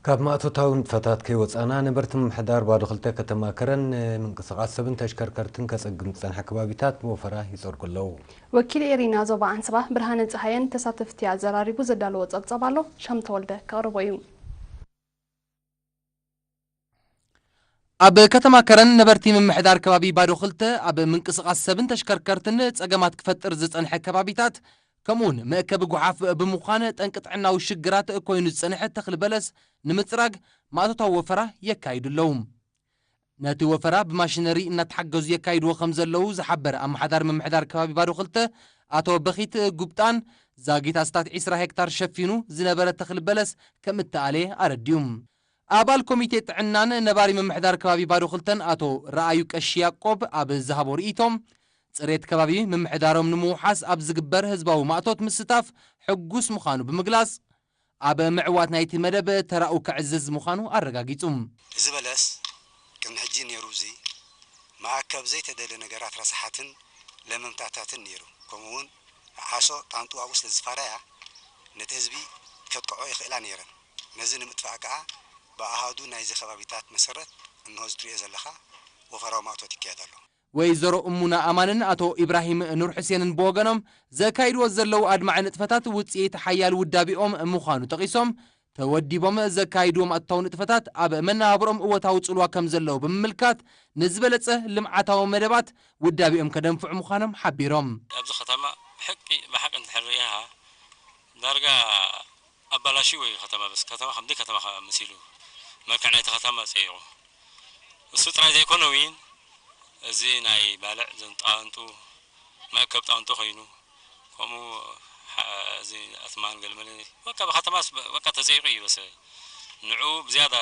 ካብ ማእቶታዊ ንጥፈታት ከይወጻና፣ ነበርቲ ምምሕዳር ባዶ ክልተ ከተማ ከረን ንምንቅስቓስ ሰብን ተሽከርከርትን ከጸግም ዝጸንሐ ከባቢታት ብወፈራ ይጸርጉ ኣለዉ። ወኪል ኤሪና ዞባ ዓንሰባ ብርሃነ ጸሃየን ተሳተፍቲ ኣዘራሪቡ ዘዳለዎ ጸብጻብ ኣሎ፣ ሻም ተወልደ ከቕርቦ እዩ። ኣብ ከተማ ከረን ነበርቲ ምምሕዳር ከባቢ ባዶ ክልተ ኣብ ምንቅስቓስ ሰብን ተሽከርከርትን ጸገማት ክፈጥር ዝጸንሐ ከባቢታት፣ ከምኡውን መእከቢ ጓሓፍ ብምዃን ጠንቂ ጥዕናዊ ሽግራት ኮይኑ ዝጸንሐ ተኽሊ በለስ ንምጽራግ ማእቶታዊ ወፈራ የካይዱ ኣለዉ። ነቲ ወፈራ ብማሽነሪ እናተሓገዙ የካይድዎ ከም ዘለዉ ዝሓበረ ኣመሓዳሪ ምምሕዳር ከባቢ ባዶ ክልተ ኣቶ በኺት ጉብጣን፣ ዛጊት ኣስታት ዒስራ ሄክታር ሸፊኑ ዝነበረ ተኽሊ በለስ ከም እተኣልየ ኣረዲኡ። ኣባል ኮሚቴ ጥዕናን ነባሪ ምምሕዳር ከባቢ ባዶ ክልተን ኣቶ ረኣዩ ቀሺ ያዕቆብ ኣብ ዝሃቦ ርእይቶ፣ ጽሬት ከባቢ ምምሕዳሮም ንምውሓስ ኣብ ዝግበር ህዝባዊ ማእቶት ምስታፍ ሕጉስ ምዃኑ ብምግላጽ፣ ኣብ ምዕዋት ናይቲ መደብ ተራኡ ከዕዝዝ ምዃኑ ኣረጋጊጹ። እዚ በለስ ቅድሚ ሕጂ ነይሩ፣ እዚ መኣከብ ዘይተደልየ ነገራት ረሳሓትን ለመምታታትን ነይሩ። ከምኡ እውን ዓሶ ጣንጡ ኣብኡ ስለ ዝፋረያ ነቲ ህዝቢ ከጥቅዖ ይኽእላ ነይረን። ነዚ ንምጥፋእ ከኣ ብኣሃዱ ናይዚ ከባቢታት መሰረት እንሆ እዚ ትሪኦ ዘለኻ ወፈራዊ ማእቶት ይካየድ ኣሎ። ወይዘሮ እሙና ኣማንን ኣቶ ኢብራሂም ኑር ሕሴንን ብወገኖም ዘካይድዎ ዘለዉ ኣድማዒ ንጥፈታት ውጽኢት ሓያል ውዳቤኦም ምዃኑ ጠቒሶም፣ ተወዲቦም ዘካይድዎም ኣታዊ ንጥፈታት ኣብ መነባብሮም እወታዊ ጽልዋ ከም ዘለዎ ብምምልካት፣ ንዝበለጸ ልምዓታዊ መደባት ውዳቤኦም ከደንፍዑ ምዃኖም ሓቢሮም። ኣብዚ ከተማ ብሕቂ ብሓቂ እንድሕር ርኢኻ ዳርጋ ኣባላሽዎ እዩ ከተማ። በስ ከተማ ከምዚ ከተማ ከ-፣ መሲሉ መልክዕ ናይቲ ከተማ ጸይቑ። እሱ ጥራይ ዘይኮነ እውን እዚ ናይ ባልዕ ዘን ጣንጡ መእከብ ጣንጡ ኮይኑ፣ ከምኡ ሓ-፣ እዚ ኣትማን ገልመለ በቃ ብከተማስ በ-፣ በቃ ተጸይቑ እዩ። በሰ ንዑ ብዝያዳ